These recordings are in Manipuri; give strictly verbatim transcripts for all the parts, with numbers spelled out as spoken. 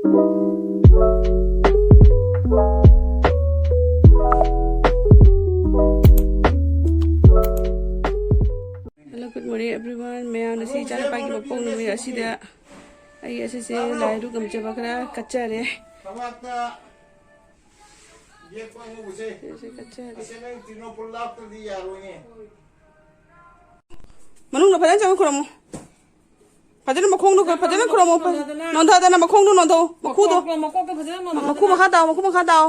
Hello, good morning everyone. ꯃꯌꯥꯝ, ꯉꯁꯤ ꯏꯆꯥꯅꯨꯄꯥꯒꯤ ꯃꯄꯣꯛ ꯅꯨꯃꯤꯠ ꯑꯁꯤꯗ ꯑꯩ ꯑꯁꯤꯁꯦ ꯂꯥꯏꯗꯨ ꯉꯝꯖꯕ ꯈꯔ ꯀꯠꯆꯔꯦ꯫ ꯁꯤꯁꯦ ꯀꯠꯆꯔꯦ꯫ ꯃꯅꯨꯡꯗ ꯐꯖꯅ ꯆꯪꯉ ꯈꯨꯔꯝꯃꯨ꯫ ꯐꯖꯅ ꯃꯈꯣꯡꯗꯣ ꯈꯔ ꯐꯖꯅ ꯈꯨꯔꯝꯃꯣ꯫ ꯐ-, ꯅꯣꯟꯊꯗꯅ꯫ ꯅꯣꯟꯊꯗꯅ ꯃꯈꯣꯡꯗꯣ ꯅꯣꯟꯊꯧ꯫ ꯃꯈꯨꯗꯣ꯫ ꯃꯀꯣꯛꯇꯣ, ꯃꯀꯣꯛꯇꯣ ꯐꯖꯅ ꯅꯣꯟꯊꯗꯅ꯫ ꯃꯈꯨ ꯃꯈꯥ ꯇꯥꯎ, ꯃꯈꯨ ꯃꯈꯥ ꯇꯥꯎ꯫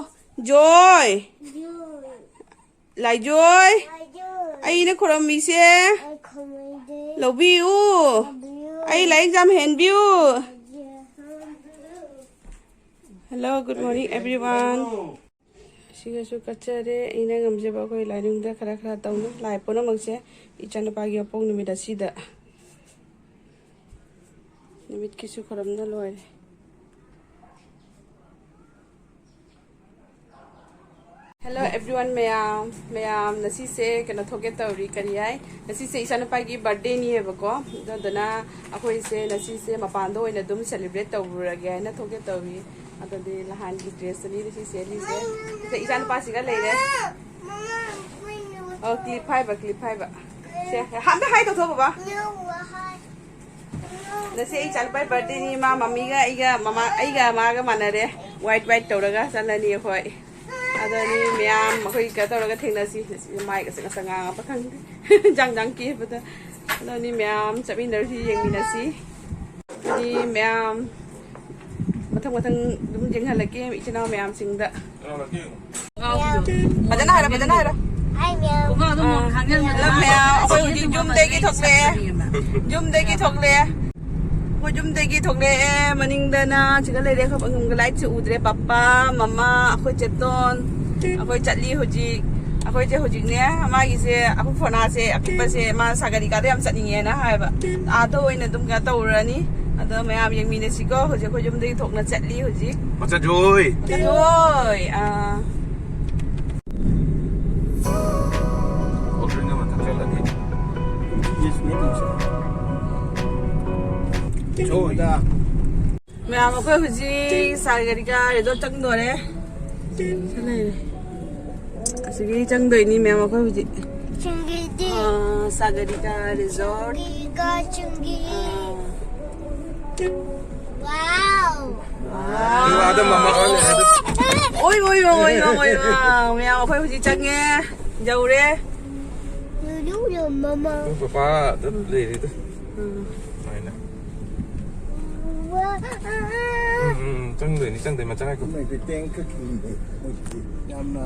ꯖꯣꯏ꯫ ꯖꯣꯏ꯫ ꯂꯥꯏꯖꯣꯏ꯫ ꯂꯥꯏꯖꯣꯏ꯫ ꯑꯩꯅ ꯈꯨꯔꯝꯃꯤꯁꯦ꯫ ꯑꯩ ꯈꯨꯔꯨꯝꯃꯤꯁꯦ꯫ ꯂꯧꯕꯤꯌꯨ꯫ ꯂꯧꯕꯤꯌꯨ꯫ ꯑꯩ ꯂꯥꯏꯔꯤꯛ ꯌꯥꯝ ꯍꯦꯟꯕꯤꯌꯨ꯫ ꯂꯥꯏꯔꯤꯛ ꯌꯥꯝ ꯍꯦꯟꯕꯤꯌꯨ꯫ Hello, good morning everyone. ꯁꯤꯒꯁꯨ ꯀꯠꯆꯔꯦ꯫ ꯑꯩꯅ ꯉꯝꯖꯕ ꯑꯩꯈꯣꯏ ꯂꯥꯏꯅꯤꯡꯗ ꯈꯔ ꯈꯔ ꯇꯧꯅ ꯂꯥꯏ ꯄꯨꯝꯅꯃꯛꯁꯦ ꯏꯆꯥꯅꯨꯄꯥꯒꯤ ꯃꯄꯣꯛ ꯅꯨꯃꯤꯠ ꯑꯁꯤꯗ ꯅꯨꯃꯤꯠꯀꯤꯁꯨ ꯈꯨꯔꯨꯝꯅ ꯂꯣꯏꯔꯦ꯫ Hello everyone ꯃꯌꯥꯝ, ꯃꯌꯥꯝ ꯉꯁꯤꯁꯦ ꯀꯩꯅꯣ ꯊꯣꯛꯀꯦ ꯇꯧꯔꯤ, ꯀꯔꯤ ꯍꯥꯏ, ꯉꯁꯤꯁꯦ ꯏꯆꯥꯅꯨꯄꯥꯒꯤ birthdayꯅꯤ ꯍꯥꯏꯕꯀꯣ꯫ ꯑꯗꯨꯗꯨꯅ ꯑꯩꯈꯣꯏꯁꯦ ꯉꯁꯤꯁꯦ ꯃꯄꯥꯟꯗ ꯑꯣꯏꯅ ꯑꯗꯨꯝ celebrate ꯇꯧꯔꯨꯔꯒꯦ ꯍꯥꯏꯅ ꯊꯣꯛꯀꯦ ꯇꯧꯔꯤ꯫ ꯑꯗꯨꯗꯤ ꯅꯍꯥꯟꯒꯤ dressꯇꯨꯅꯤ ꯉꯁꯤ ꯁꯦꯠꯂꯤꯁꯦ꯫ ꯁꯤꯗ ꯏꯆꯥꯅꯨꯄꯥꯁꯤꯒ ꯂꯩꯔꯦ꯫ ꯑꯣ, clip ꯍꯥꯏꯕ, clip ꯍꯥꯏꯕ꯫ ꯁꯦ, ꯑꯝꯇ hi ꯇꯧꯊꯣꯛꯑꯣ ꯕꯕꯥ꯫ ꯉꯁꯤ ꯑꯩ ꯏꯆꯥꯅꯨꯄꯥꯒꯤ birthdayꯅꯤ꯫ ꯃꯥ ꯃꯝꯃꯤꯒ ꯑꯩꯒ ꯃꯃꯥ, ꯑꯩꯒ ꯃꯥꯒ ꯃꯥꯟꯅꯔꯦ꯫ White white ꯇꯧꯔꯒ ꯆꯠꯂꯅꯤ ꯑꯩꯈꯣꯏ꯫ ꯑꯗꯨꯅꯤ ꯃꯌꯥꯝ ꯑꯩꯈꯣꯏ ꯀꯩꯅꯣ ꯇꯧꯔꯒ ꯊꯦꯡꯅꯁꯤ꯫ ꯉꯁꯤ ꯃꯥꯏꯒꯁꯦ ꯉꯁꯥꯏ ꯉꯥꯡꯉꯛꯄ ꯈꯪꯗꯦ꯫ ꯏꯟꯖꯥꯡ ꯏꯟꯖꯥꯡ ꯀꯦꯕꯗ꯫ ꯑꯗꯨꯅꯤ ꯃꯌꯥꯝ ꯆꯠꯃꯤꯟꯅꯔꯨꯁꯤ, ꯌꯦꯡꯃꯤꯟꯅꯁꯤ꯫ ꯑꯗꯨꯗꯤ ꯃꯌꯥꯝ ꯃꯊꯪ ꯃꯊꯪ ꯑꯗꯨꯝ ꯌꯦꯡꯍꯜꯂꯛꯀꯦ ꯏꯆꯤꯟ ꯏꯅꯥꯎ ꯃꯌꯥꯝꯁꯤꯡꯗ꯫ ꯐꯖꯅ ꯍꯥꯏꯔꯣ, ꯐꯖꯅ ꯍꯥꯏꯔꯣ꯫ Hi ꯃꯌꯥꯝ꯫ ꯄꯨꯡꯉꯥꯡ ꯑꯗꯨꯝ ꯑꯥ꯫ ꯉꯥꯡꯍꯟꯒꯅꯨ꯫ ꯍꯜꯂꯣ ꯃꯌꯥꯝ, ꯑꯩꯈꯣꯏ ꯍꯧꯖꯤꯛ ꯌꯨꯝꯗꯒꯤ ꯊꯣꯛꯂꯛꯑꯦ꯫ ꯌꯨꯝꯗꯒꯤ ꯊꯣꯛꯂꯛꯑꯦ꯫ ꯑꯩꯈꯣꯏ ꯌꯨꯝꯗꯒꯤ ꯊꯣꯛꯂꯛꯑꯦ꯫ ꯃꯅꯤꯡꯗꯅ ꯁꯤꯗ ꯂꯩꯔꯦ꯫ ꯑꯩꯈꯣꯏ ꯂꯥꯏꯠꯁꯦ ꯎꯗ꯭ꯔꯦ꯫ ꯄꯄꯥ, ꯃꯃꯥ, ꯑꯩꯈꯣꯏ ꯆꯦꯇꯣꯟ꯫ ꯑꯩꯈꯣꯏ ꯆꯠꯂꯤ ꯍꯧꯖꯤꯛ꯫ ꯑꯩꯈꯣꯏꯁꯦ ꯍꯧꯖꯤꯛꯅꯦ, ꯃꯥꯒꯤꯁꯦ, ꯑꯩꯈꯣꯏ ꯐꯣꯅꯥꯁꯦ ꯑꯄꯤꯛꯄꯁꯦ, ꯃꯥ ꯁꯥꯒꯔꯤꯀꯥꯗ ꯌꯥꯝ ꯆꯠꯅꯤꯡꯉꯦꯅ ꯍꯥꯏꯕ꯫ ꯑꯥꯗ ꯑꯣꯏꯅ ꯑꯗꯨꯝ ꯀꯩꯅꯣ ꯇꯧꯔꯨꯔꯅꯤ꯫ ꯑꯗꯣ ꯃꯌꯥꯝ ꯌꯦꯡꯃꯤꯟꯅꯁꯤꯀꯣ꯫ ꯍꯧꯖꯤꯛ ꯑꯩꯈꯣꯏ ꯌꯨꯝꯗꯒꯤ ꯊꯣꯛꯅ ꯆꯠꯂꯤ ꯍꯧꯖꯤꯛ꯫ ꯃꯆꯥꯖꯣꯏ꯫ ꯃꯆꯥꯖꯣꯏ꯫ ꯑꯥ꯫ ꯀꯣꯜ ꯗ꯭ꯔꯤꯡ ꯑꯃ ꯊꯛꯆꯜꯂꯗꯤ꯫ ꯖꯣꯏ꯫ ꯃꯌꯥꯝ, ꯑꯩꯈꯣꯏ ꯍꯧꯖꯤꯛ ꯁꯥꯒꯔꯤꯀꯥ ꯔꯤꯖꯣꯔꯠ ꯆꯪꯗꯣꯔꯦ꯫ ꯁꯤ ꯂꯩꯔꯦ꯫ ꯑꯁꯤꯒꯤ ꯆꯪꯗꯣꯏꯅꯤ ꯃꯌꯥꯝ, ꯑꯩꯈꯣꯏ ꯍꯧꯖꯤꯛ꯫ ꯆꯪꯒꯤꯗꯤ꯫ ꯑꯥ, ꯁꯥꯒꯔꯤꯀꯥ ꯔꯤꯖꯣꯔꯠ꯫ ꯆꯪꯒꯤꯒ ꯆꯪꯒꯤ꯫ ꯑꯥ꯫ ꯋꯥꯎ꯫ ꯑꯗꯨ ꯑꯥꯗ ꯃꯃꯥ ꯍꯣꯏ ꯂꯩ, ꯑꯗꯨ꯫ ꯑꯣꯏ, ꯑꯣꯏ, ꯑꯣꯏ, ꯑꯣꯏ, ꯑꯣꯏ, ꯑꯣꯏ꯫ ꯃꯌꯥꯝ, ꯑꯩꯈꯣꯏ ꯍꯧꯖꯤꯛ ꯆꯪꯉꯦ꯫ ꯌꯧꯔꯦ꯫ ꯌꯧꯔꯦ, ꯃꯃꯥ꯫ ꯄꯨꯡ ꯄꯥꯄꯥ ꯑꯗꯨꯝ ꯂꯩꯔꯤꯗ꯫ ꯎꯝ꯫ ꯁꯨꯃꯥꯏꯅ꯫ ꯎꯝ, ꯎꯝ, ꯎꯝ, ꯆꯪꯗꯣꯏꯅꯤ, ꯆꯪꯗꯣꯏꯅꯤ, ꯃꯆꯥ ꯉꯥꯏꯈꯣ꯫ ꯃꯣꯏꯗꯤ ꯇꯦꯡ ꯈꯛꯀꯤꯅꯤꯅꯦ, ꯃꯣꯏꯗꯤ ꯌꯥꯝꯅ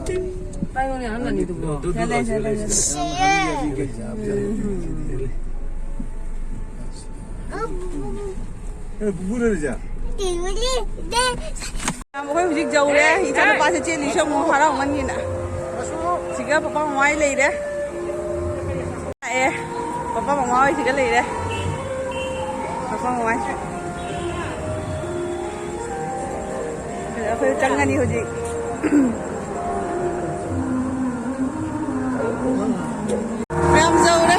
ꯄꯥꯏꯌꯣꯅꯦ, ꯑꯍꯟ ꯑꯅꯤꯗꯨꯕꯨ꯫ ꯑꯗꯨ, ꯑꯗꯨ, ꯆꯠꯂꯦ, ꯑꯗꯨ, ꯆꯠꯂꯦ, ꯑꯗꯨ, ꯆꯠꯂꯦ꯫ ꯑꯗꯨ, ꯑꯗꯨ, ꯑꯗꯨ, ꯑꯗꯨ꯫ ꯑꯦ, ꯄꯨꯄꯨ ꯂꯩꯔꯤꯁꯦ? ꯃꯌꯥꯝ, ꯑꯩꯈꯣꯏ ꯍꯧꯖꯤꯛ ꯌꯧꯔꯦ꯫ ꯏꯆꯥꯅꯨꯄꯥꯁꯦ ꯆꯦꯜꯂꯤꯁꯦ ꯑꯃꯨꯛ ꯍꯔꯥꯎꯃꯟꯒꯤꯅ꯫ ꯁꯤꯒ ꯄꯄꯥ ꯃꯃꯥ ꯍꯣꯏ ꯂꯩꯔꯦ꯫ ꯂꯥꯛꯑꯦ꯫ ꯄꯄꯥ ꯃꯃꯥ ꯍꯣꯏ ꯁꯤꯒ ꯂꯩꯔꯦ꯫ ꯄꯄꯥ ꯃꯃꯥ ꯍꯣꯏ꯫ ꯑꯩꯈꯣꯏ ꯆꯪꯉꯅꯤ ꯍꯧꯖꯤꯛ꯫ ꯃꯌꯥꯝ ꯌꯧꯔꯦ꯫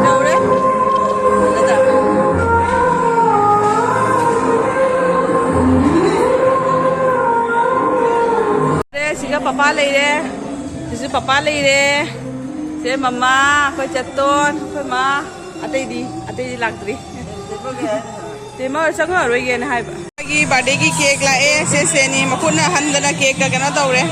ꯌꯧꯔꯦ꯫ ꯁꯤꯒ ꯄꯄꯥ ꯂꯩꯔꯦ꯫ ꯁꯤꯁꯨ ꯄꯄꯥ ꯂꯩꯔꯦ꯫ ꯁꯦ ꯃꯃꯥ, ꯑꯩꯈꯣꯏ ꯆꯠꯇꯣꯟ, ꯑꯩꯈꯣꯏ ꯃꯥ꯫ ꯑꯇꯩꯗꯤ, ꯑꯇꯩꯗꯤ ꯂꯥꯛꯇ꯭ꯔꯤ꯫ ꯇꯦꯃ ꯆꯪꯉꯛꯑꯔꯣꯏꯒꯦꯅ ꯍꯥꯏꯕ꯫ ꯑꯩꯒꯤ ꯕꯥꯔꯗꯦꯒꯤ ꯀꯦꯛ ꯂꯥꯛꯑꯦ꯫ ꯁꯦ ꯁꯦꯅꯤ ꯃꯈꯨꯠꯅ ꯍꯟꯗꯅ ꯀꯦꯛꯀ ꯀꯩꯅꯣ ꯇꯧꯔꯦ꯫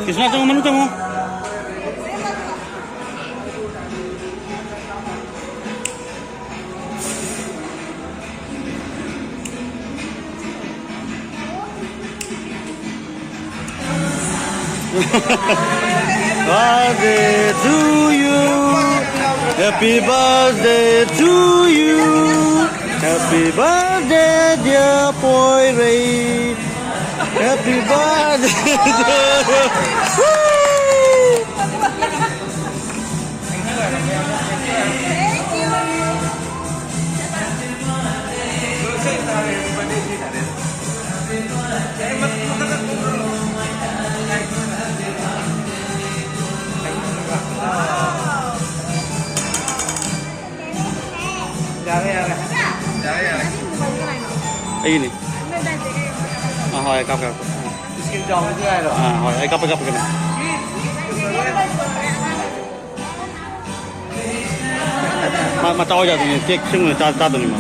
ꯀ꯭ꯔꯤꯁꯅ, ꯆꯪꯉꯣ, ꯃꯅꯨꯡ ꯆꯪꯉꯣ꯫ Birthday to you. Happy birthday to you. Happy birthday, dear boy Ray. Happy birthday to you. Woo! ꯌꯥꯔꯦ, ꯌꯥꯔꯦ꯫ ꯌꯥꯔꯦ, ꯌꯥꯔꯦ꯫ ꯑꯩꯒꯤꯅꯤ꯫ ꯑꯥ, ꯍꯣꯏ, ꯀꯥꯞꯀꯦ, ꯀꯥꯞꯀꯦ꯫ Screen ꯆꯥꯎꯕꯗꯤ ꯌꯥꯏꯔꯣ? ꯑꯥ, ꯍꯣꯏ, ꯑꯩ ꯀꯥꯞꯄ, ꯀꯥꯞꯄꯒꯦ꯫ ꯃꯥ, ꯃꯆꯥ ꯑꯣꯏꯖꯥꯠꯅꯤ, ꯀꯦꯛ ꯁꯤꯡꯕꯅ ꯆꯥ-, ꯆꯥꯗꯣꯏꯅꯤ ꯃꯥ꯫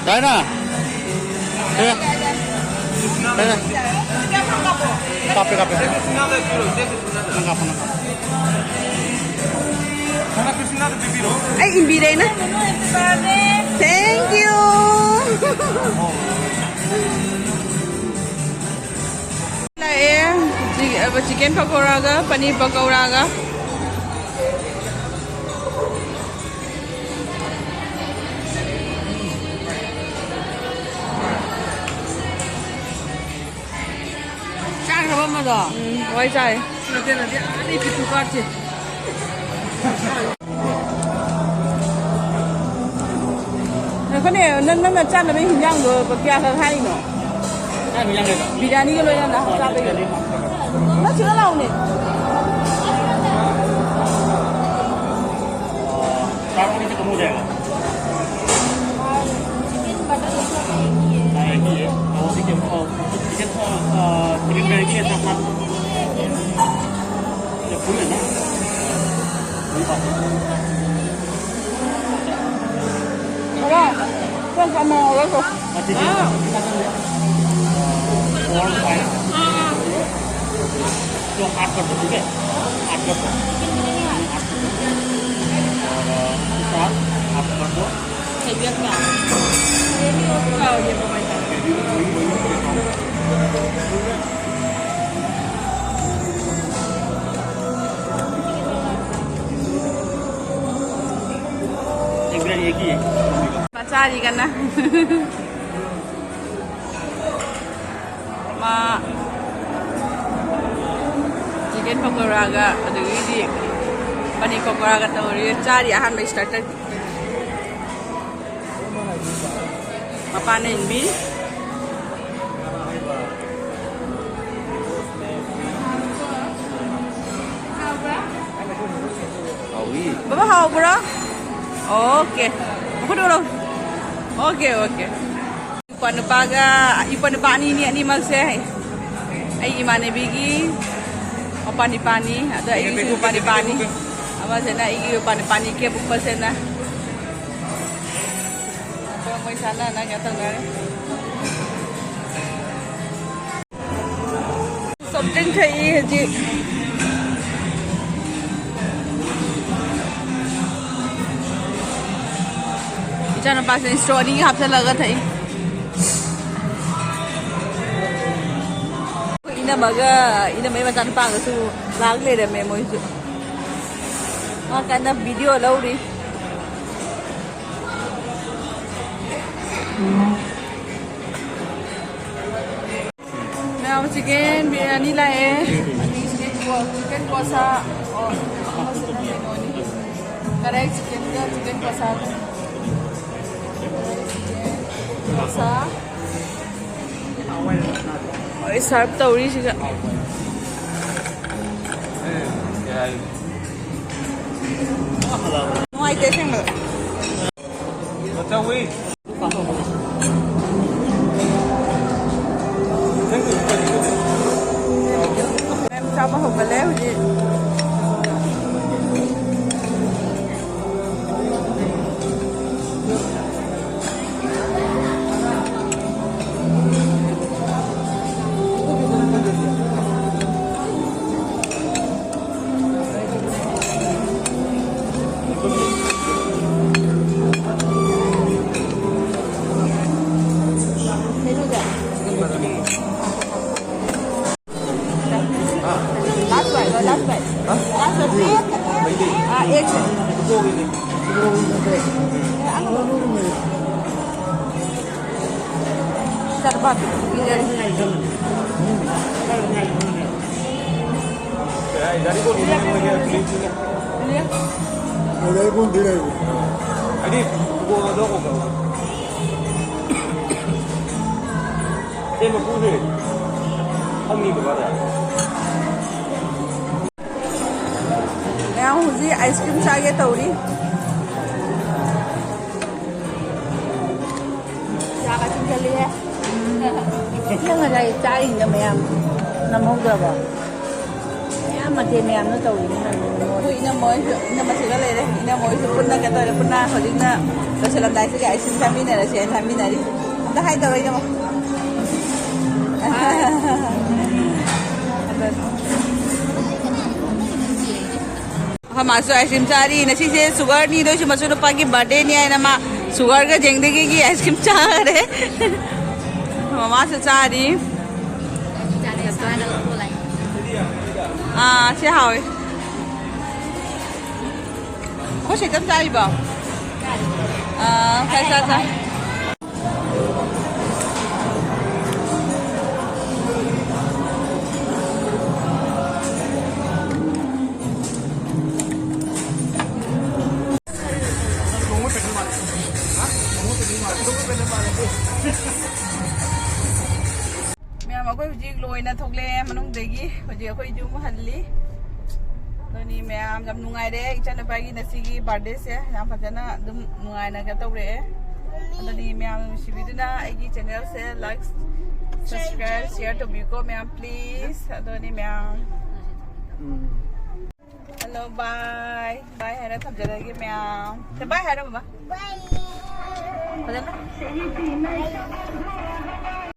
ꯌꯥꯏꯅ? ꯀꯥꯞꯄꯦ, ꯀꯥꯞꯄꯦ꯫ ꯅꯪ ꯀꯥꯞꯄꯣ, ꯅꯪ ꯀꯥꯞꯄꯣ꯫ ꯑꯩ ꯏꯟꯕꯤꯔꯦ ꯑꯩꯅ꯫ Thank you. ꯂꯥꯛꯑꯦ꯫ ꯆꯤ-, chicken ꯄꯀꯧꯔꯥꯒ ꯄꯅꯤꯔ ꯄꯀꯧꯔꯥꯒ꯫ ꯆꯥꯈ꯭ꯔꯕ ꯑꯃꯗꯣ? ꯎꯝ, ꯍꯣꯏ, ꯆꯥꯔꯦ꯫ ꯅꯠꯇꯦ, ꯅꯠꯇꯦ, ꯑꯥꯗꯩ ꯄꯤꯇꯨ ꯀꯥꯔꯁꯦ꯫ ꯉꯥꯏꯈꯣꯅꯦ, ꯅꯪ, ꯅꯪꯅ ꯆꯥꯅꯕ ꯍꯤꯟꯖꯥꯡꯗꯣ ꯀꯌꯥ ꯈꯛ ꯍꯥꯏꯔꯤꯅꯣ? ꯆꯥꯅꯕ ꯍꯤꯟꯖꯥꯡ ꯀꯩꯅꯣ? ꯕꯤꯔꯌꯥꯅꯤꯒ ꯂꯣꯏꯅꯅ ꯍꯣꯏ, ꯆꯥꯕꯒꯤ? ꯕꯤꯔꯌꯥꯅꯤ꯫ ꯅꯪ ꯁꯤꯗ ꯂꯥꯛꯎꯅꯦ꯫ चार पीस कम हो जाएगा। चिकन बटर मसाला एक ही है। नहीं, Aba, ꯄꯨꯡ ꯑꯃ ꯍꯧꯔꯁꯨ꯫ ꯆꯥꯔꯤ ꯀꯟꯅ꯫ ꯃꯥ ꯆꯤꯀꯟ ꯄꯀꯣꯔꯥꯒ ꯑꯗꯒꯤꯗꯤ ꯄꯅꯤꯔ ꯄꯀꯣꯔꯥꯒ ꯇꯧꯔꯤ꯫ ꯆꯥꯔꯤ ꯑꯍꯥꯟꯕ ꯁ꯭ꯇꯥꯔꯇꯔ꯫ ꯃꯄꯥꯟꯅ ꯏꯟꯕꯤ꯫ ꯍꯥꯎꯏ꯫ ꯕꯕꯥ, ꯍꯥꯎꯕ꯭ꯔꯣ? ꯑꯣꯀꯦ꯫ ꯃꯈꯨꯠ ꯎꯔꯣ꯫ Okay, okay. ꯏꯄ꯭ꯋꯥ ꯅꯨꯄꯥꯒ, ꯏꯄ꯭ꯋꯥ ꯅꯨꯄꯥ ꯑꯅꯤꯅꯤ, ꯑꯅꯤꯃꯛꯁꯦ꯫ ꯑꯩ ꯏꯃꯥꯟꯅꯕꯤꯒꯤ ꯃꯄꯥ ꯅꯤꯄꯥꯅꯤ, ꯑꯗ ꯑꯩꯒꯤꯁꯨ ꯃꯄꯥ ꯅꯤꯄꯥꯅꯤ꯫ ꯑꯃꯁꯤꯅ ꯑꯩꯒꯤ ꯃꯄꯥ ꯅꯤꯄꯥꯅꯤ, ꯀꯦꯞ ꯎꯞꯄꯁꯤꯅ꯫ ꯃꯣꯏ ꯁꯥꯟꯅꯅ ꯀꯩꯅꯣ ꯇꯧꯅꯔꯦ꯫ ꯁꯣꯐ ꯗ꯭ꯔꯤꯡ ꯊꯛꯏ ꯍꯧꯖꯤꯛ꯫ ꯏꯆꯥꯅꯨꯄꯥꯁꯦ ꯁ꯭ꯇ꯭ꯔꯣ ꯑꯅꯤ ꯍꯥꯞꯆꯤꯜꯂꯒ ꯊꯛꯏ꯫ ꯑꯩꯈꯣꯏ ꯏꯅꯝꯃꯒ, ꯏꯅꯝꯃꯩ ꯃꯆꯥꯅꯨꯄꯥꯒꯁꯨ ꯂꯥꯛ ꯂꯩꯔꯝꯃꯦ ꯃꯣꯏꯁꯨ꯫ ꯃꯥ ꯀꯟꯅ ꯚꯤꯗꯤꯑꯣ ꯂꯧꯔꯤ꯫ ꯃꯌꯥꯝ, ꯆꯤꯀꯦꯟ ꯕꯤꯔꯌꯥꯅꯤ ꯂꯥꯛꯑꯦ꯫ ꯑꯗꯒꯤ ꯆꯤꯀꯦꯟ ꯀꯣ-, ꯆꯤꯀꯦꯟ ꯀꯣꯁꯥ꯫ ꯑꯣ, ꯑꯃꯁꯤꯅ ꯀꯩꯅꯣꯅꯤ꯫ ꯀꯔꯥꯏ ꯆꯤꯀꯦꯟꯒ ꯆꯤꯀꯦꯟ ꯀꯣꯁꯥ꯫ ꯀꯣꯁꯥ꯫ ꯍꯣꯏ, ꯁꯔꯞ ꯇꯧꯔꯤꯁꯤꯒ꯫ ꯅꯨꯡꯉꯥꯏꯇꯦ ꯑꯁꯦꯡꯕ꯫ ꯃꯦꯝ ꯆꯥꯕ ꯍꯧꯒꯠꯂꯦ ꯍꯧꯖꯤꯛ꯫ हाँ, एक। ꯃꯌꯥꯝ ꯍꯧꯖꯤꯛ ice cream ꯆꯥꯒꯦ ꯇꯧꯔꯤ꯫ ꯆꯥꯒ ꯆꯤꯡꯁꯤꯜꯂꯤꯍꯦ꯫ ꯅꯪ ꯉꯁꯥꯏ ꯆꯥꯔꯤꯅ ꯃꯌꯥꯝ ꯅꯝꯍꯧꯗ꯭ꯔꯕꯣ? ꯃꯌꯥꯝ ꯃꯊꯦꯜ ꯃꯌꯥꯝꯗꯣ ꯇꯧꯔꯤꯅꯤ ꯅꯪ꯫ ꯑꯩꯈꯣꯏ ꯏꯅꯝꯃ ꯍꯣꯏꯁꯨ, ꯏꯅꯝꯃꯁꯤꯒ ꯂꯩꯔꯦ꯫ ꯏꯅꯝꯃ ꯍꯣꯏꯁꯨ ꯄꯨꯟꯅ ꯀꯩꯅꯣ ꯇꯧꯔꯦ, ꯄꯨꯟꯅ ꯍꯧꯖꯤꯛꯅ ꯂꯣꯏꯁꯤꯜꯂꯝꯗꯥꯏꯁꯤꯒ ice cream ꯆꯥꯃꯤꯟꯅꯔꯁꯦꯅ ꯆꯥꯃꯤꯟꯅꯔꯤ꯫ ꯑꯝꯇ hi ꯇꯧꯔꯣ ꯏꯅꯝꯃ꯫ ꯑꯩꯈꯣꯏ ꯃꯥꯁꯨ ice cream ꯆꯥꯔꯤ꯫ ꯉꯁꯤꯁꯦ sugar ꯅꯤꯗꯣꯏꯁꯨ ꯃꯆꯨ ꯅꯨꯄꯥꯒꯤ birthday ꯅꯤ ꯍꯥꯏꯅ ꯃꯥ sugar ꯒ ꯖꯦꯡꯗꯒꯤꯒꯤ ice cream ꯆꯥꯈꯔꯦ꯫ ꯃꯃꯥꯁꯨ ꯆꯥꯔꯤ꯫ ꯑꯥ, ꯁꯤ ꯍꯥꯎꯋꯤ꯫ ꯑꯩꯈꯣꯏ ꯁꯤꯗ ꯆꯥꯔꯤꯕꯣ? ꯑꯥ, ꯆꯥ, ꯆꯥ, ꯆꯥ꯫ ꯃꯌꯥꯝ, ꯑꯩꯈꯣꯏ ꯍꯧꯖꯤꯛ ꯂꯣꯏꯅ ꯊꯣꯛꯂꯛꯑꯦ ꯃꯅꯨꯡꯗꯒꯤ꯫ ꯍꯧꯖꯤꯛ ꯑꯩꯈꯣꯏ ꯌꯨꯝ ꯍꯜꯂꯤ꯫ ꯑꯗꯨꯅꯤ ꯃꯌꯥꯝ, ꯌꯥꯝ ꯅꯨꯡꯉꯥꯏꯔꯦ ꯏꯆꯥꯅꯨꯄꯥꯒꯤ ꯉꯁꯤꯒꯤ birthday ꯁꯦ꯫ ꯌꯥꯝ ꯐꯖꯅ ꯑꯗꯨꯝ ꯅꯨꯡꯉꯥꯏꯅ ꯀꯩꯅꯣ ꯇꯧꯔꯛꯑꯦ꯫ ꯑꯗꯨꯅꯤ ꯃꯌꯥꯝ ꯅꯨꯡꯁꯤꯕꯤꯗꯨꯅ ꯑꯩꯒꯤ channel ꯁꯦ like, subscribe, share ꯇꯧꯕꯤꯌꯨꯀꯣ ꯃꯌꯥꯝ, please꯫ ꯑꯗꯨꯅꯤ ꯃꯌꯥꯝ꯫ Hello, bye. Bye ꯍꯥꯏꯔ ꯊꯝꯖꯔꯒꯦ ꯃꯌꯥꯝ꯫ Bye ꯍꯥꯏꯔꯣ, ꯕꯕꯥ꯫ ꯐꯖꯅ꯫